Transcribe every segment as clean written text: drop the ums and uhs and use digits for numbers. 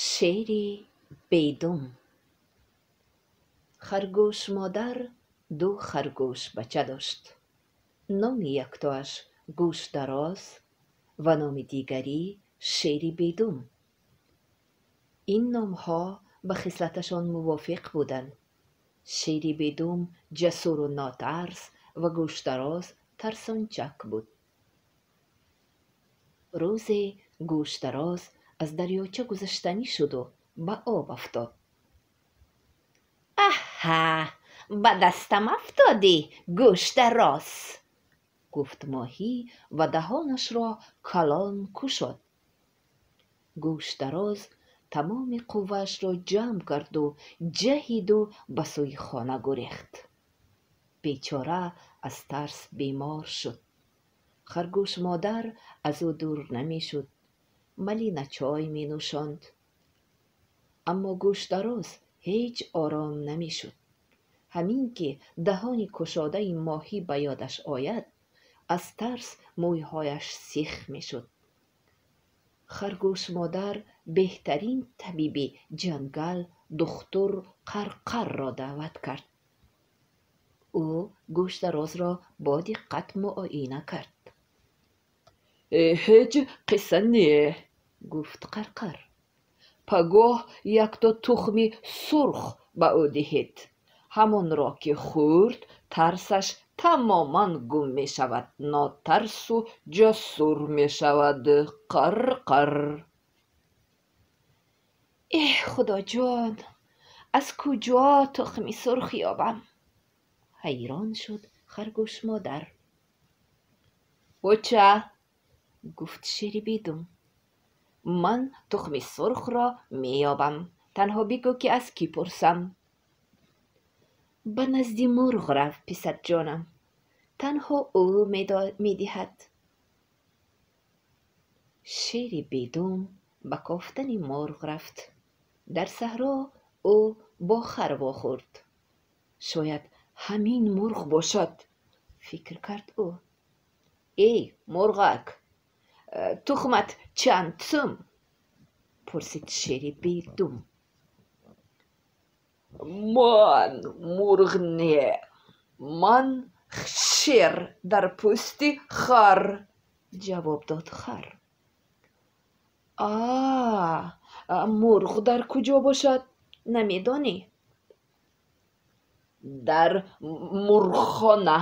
Шери бедум. Харгӯшмодар ду харгӯшбача дошт. Номи яктоаш Гӯшдароз ва номи дигарӣ Шери Бедум. Ин номҳо ба хислаташон мувофиқ буданд. Шери Бедум ҷасуру нотарс ва Гӯшдароз тарсончак буд. Рӯзе Гӯшдароз аз дарёча гузаштанӣ шуду ба об афтод. Аҳа, ба дастам афтодӣ, Гӯшдароз, гуфт моҳӣ ва даҳонашро калон кушод. Гӯшдароз тамоми қувваашро ҷамъ карду ҷаҳиду ба сӯи хона гурехт. Бечора аз тарс бемор шуд. Харгӯшмодар аз ӯ дур намешуд, малина чой менӯшонд. Аммо Гӯшдароз ҳеҷ ором намешуд. Ҳамин ки даҳони кушодаи моҳӣ ба ёдаш ояд, аз тарс мӯйҳояш сих мешуд. Харгӯшмодар беҳтарин табиби ҷангал, духтур Қарқарро даъват кард. Ӯ Гӯшдарозро бо диққат муоина кард. Ҳеҷ қисса не, гуфт Қарқар. Пагоҳ якто тухми сурх ба ӯ диҳед. Ҳамонро ки хӯрд, тарсаш тамоман гум мешавад, нотарсу ҷасур мешавад. Қар-қар. Эҳ, Худоҷон, аз куҷо тухми сурх ёбам? Ҳайрон шуд харгӯшмодар. Оча, гуфт Шери Бедум, ман тухми сурхро меёбам. Танҳо бигӯ, ки аз кӣ пурсам. Ба назди мурғ рав, писарҷонам. Танҳо ӯ медиҳад. Шери Бедум ба кофтани мурғ рафт. Дар саҳро ӯ бо хар вохӯрд. Шояд ҳамин мурғ бошад, фикр кард ӯ. Эй, мурғак, тухмат чанд сум? Пурсид Шери Бедум. Ман мурғ не, ман шер дар пӯсти хар, ҷавоб дод хар. А, мурғ дар куҷо бошад, намедонӣ? Дар мурғхона.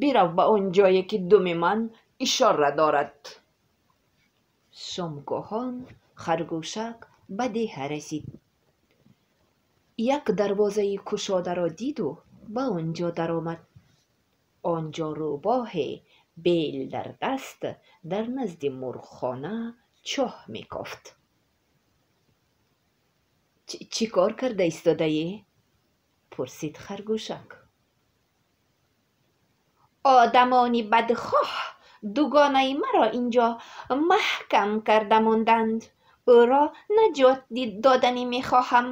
Бирав ба он ҷое, ки думи ман ишора дорад. Шомгоҳон харгӯшак ба деҳа расид. Як дарвозаи кушодаро диду ба он ҷо даромад. Он ҷо рӯбоҳе бел дар даст дар назди мурғхона чоҳ мекофт. Чӣ кор карда истодаӣ? Пурсид харгӯшак. Одамони бадхоҳ дугонаи маро инҷо маҳкам карда монданд. Ӯро наҷот доданӣ мехоҳам,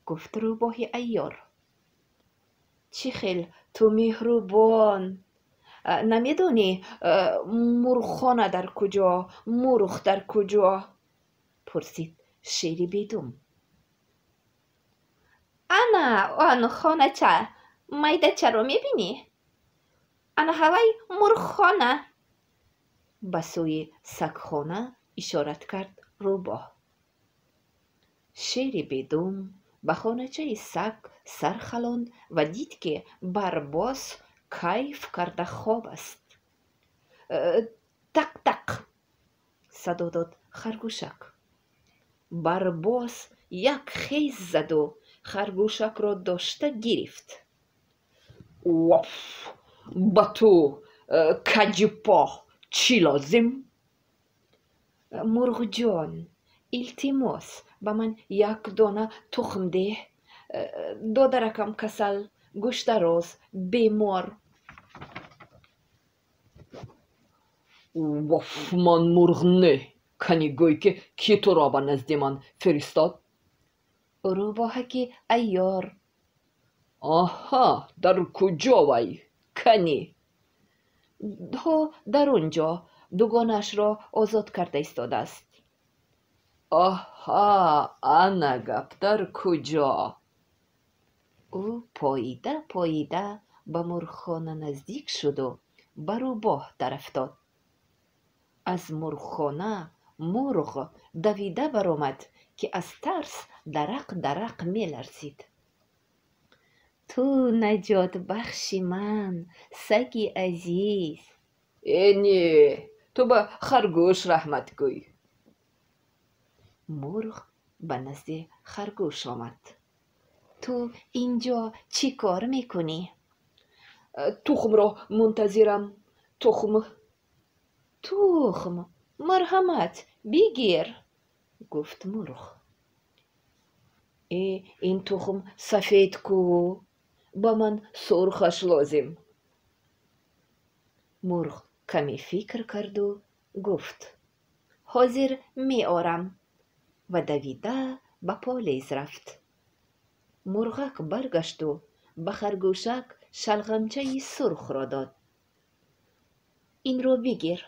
гуфт рӯбоҳи айёр. Чӣ хел ту меҳрубон! Намедонӣ, мурғхона дар куҷо, мурғ дар куҷо? Пурсид Шери Бедум. Ана он хонача майдачаро мебинӣ? Ана ҳавай мурғхона. Ба сӯи сагхона ишорат кард рӯбоҳ. Шери Бедум ба хоначаи саг сар халонд ва дид, ки Барбос кайф карда хоб аст. Тақ-тақ, садо дод харгӯшак. Барбос як хез заду харгӯшакро дошта гирифт. Воф, ба ту, каҷипо, чӣ лозим? Мурғҷон, илтимос, ба ман як дона тухм деҳ. Додаракам касал, Гӯшдароз бемор. Воф, ман мурғ не. Кани гӯй, ки кӣ туро ба назди ман фиристод? Рӯбоҳаки айёр. Аҳа, дар куҷо вай? Кани? Ҳо, дар он ҷо, Дугонаашро озод карда истодааст. Оҳа, ана гап дар куҷо? Ӯ поида поида ба мурғхона наздик шуду ба рӯбоҳ дарафтод. Аз мурғхона мурғ давида баромад, ки аз тарс дарақ дарақ меларзид. Ту наҷотбахши ман, саги азиз. Э не, ту ба харгӯш раҳмат гӯй. Мурғ ба назди харгӯш омад. Ту ин ҷо чӣ кор мекунӣ? Тухмро мунтазирам, тухм. Тухм, марҳамат, бигир, гуфт мурғ. Э, ин тухм сафед ку, ба ман сурхаш лозим. Мурғ каме фикр карду гуфт: ҳозир меорам, ва давида ба полез рафт. Мурғак баргашту ба харгӯшак шалғамчаи сурхро дод. Инро бигир,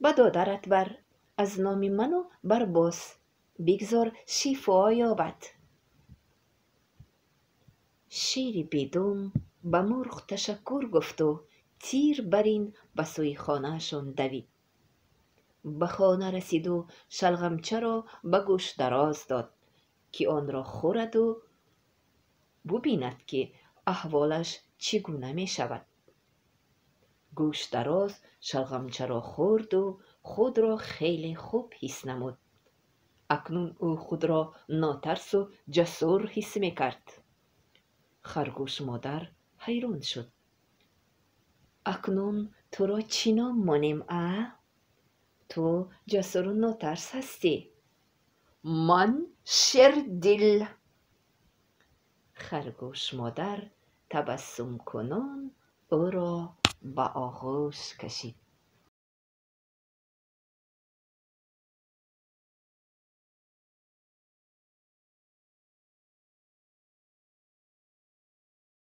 ба додарат бар, аз номи ману Барбос, бигзор шифо ёбад. Шери бедум ба мурғ ташаккур гуфту тир бар ин ба сӯи хонаашон давид. Ба хона расиду шалғамчаро ба Гӯшдароз дод, ки онро хӯраду бубинад, ки аҳволаш чӣ гуна мешавад. Гӯшдароз шалғамчаро хӯрду худро хеле хуб ҳис намуд. Акнун ӯ худро нотарсу ҷасур ҳис мекард. Харгӯшмодар ҳайрон шуд. Акнун туро чӣ ном монем, а? Ту ҷасуру нотарс ҳастӣ. Ман Шердил. Харгӯшмодар табассумкунон ӯро ба оғӯш кашид.